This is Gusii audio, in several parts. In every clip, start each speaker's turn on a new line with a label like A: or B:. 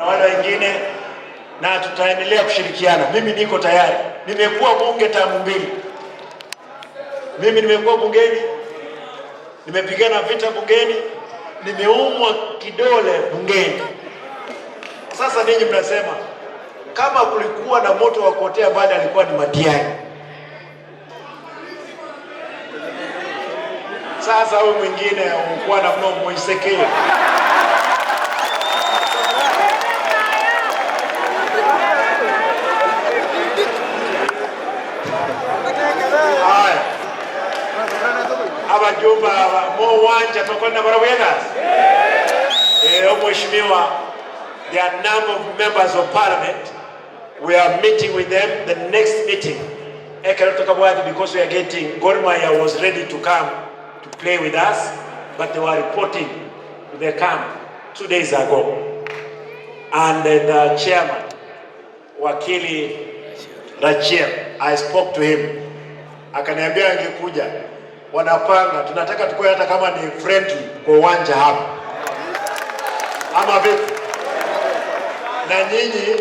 A: Na wale wengine na tutaendelea kushirikiana. Mimi niko tayari, nimekuwa bunge tamu mbili. Mimi nimekuwa bungeni, nimepigana vita bungeni, nimeumwa kidole bungeni. Sasa ninyi mnasema kama kulikuwa na moto wa kuotea mbali alikuwa ni Matiang'i. Sasa huyu mwingine ukuwa na mwisekee Haya, abajumba aba mo uwanja tokona barabwegas eh, mheshimiwa, there are number of members of parliament. We are meeting with them the next meeting. Ekero tokabwati because we are getting Gor Mahia was ready to come to play with us, but they were reporting to the camp 2 days ago. And the chairman, Wakili Rachel, I spoke to him. Akaniambia angekuja, wanapanga, tunataka tukue hata kama ni friendly kwa uwanja hapa, ama vipi? Na nyinyi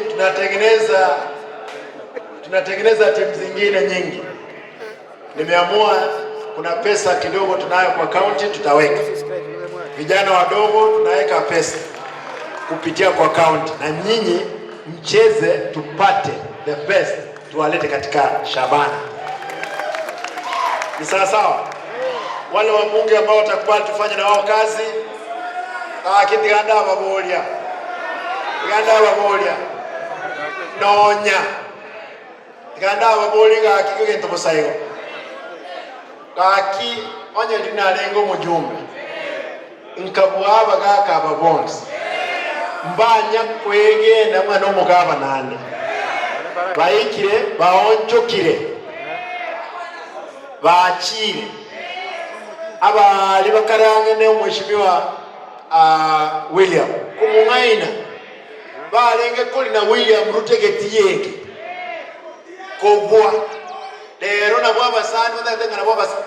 A: tunatengeneza timu zingine nyingi. Nimeamua kuna pesa kidogo tunayo kwa county, tutaweka vijana wadogo, tunaweka pesa kupitia kwa county, na nyinyi mcheze, tupate the best, tuwalete katika Shabana. Ni sawa sawa? Wale wabunge ambao watakubali tufanye na wao kazi, akitiganda ababolia tiganda ababolia nonya tiganda ababoli gaki kegento bosaigo gaki onye rinarenga omojumbe nkabwaba gaka aba bonsi mbanya kwegenda mwana omogaba nane baikire baonchokire bachire abali bakarange ne omweshimiwa William kumung'aina barenge kori na William Rutegeti yeke kobwa lero nabwo abasani batagete nabo abasani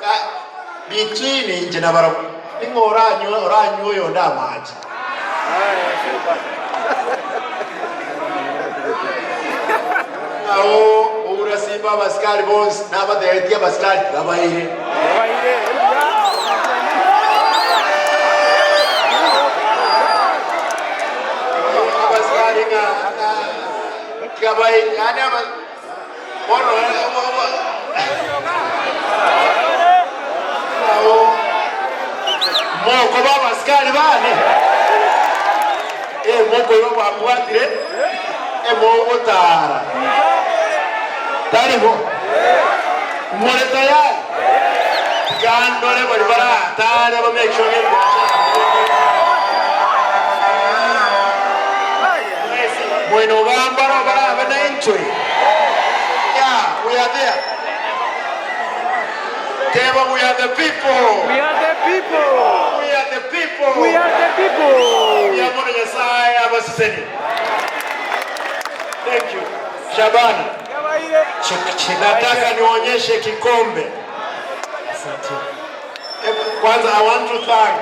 A: between inche na barabwo ning'o oranywa oranywa oyo onde amache. Ng'ao ourasimba abasikari bonsi nabategetie abasikari babaire. Abasikari ng'a kabaire yani aba bono ng'ao moko ba abasikari bane eh moko yo babwatire emogotara taribo more tayari gandore bari baratare ba make sure mweno gambaro barabe na entry. Yeah, we are there. Teba, we are the people.
B: We are the people.
A: We are the people.
B: We are the people.
A: Yamono Nyasaye abasiseni. Thank you. Shabana. Nataka nionyeshe kikombe. Kwanza I want to thank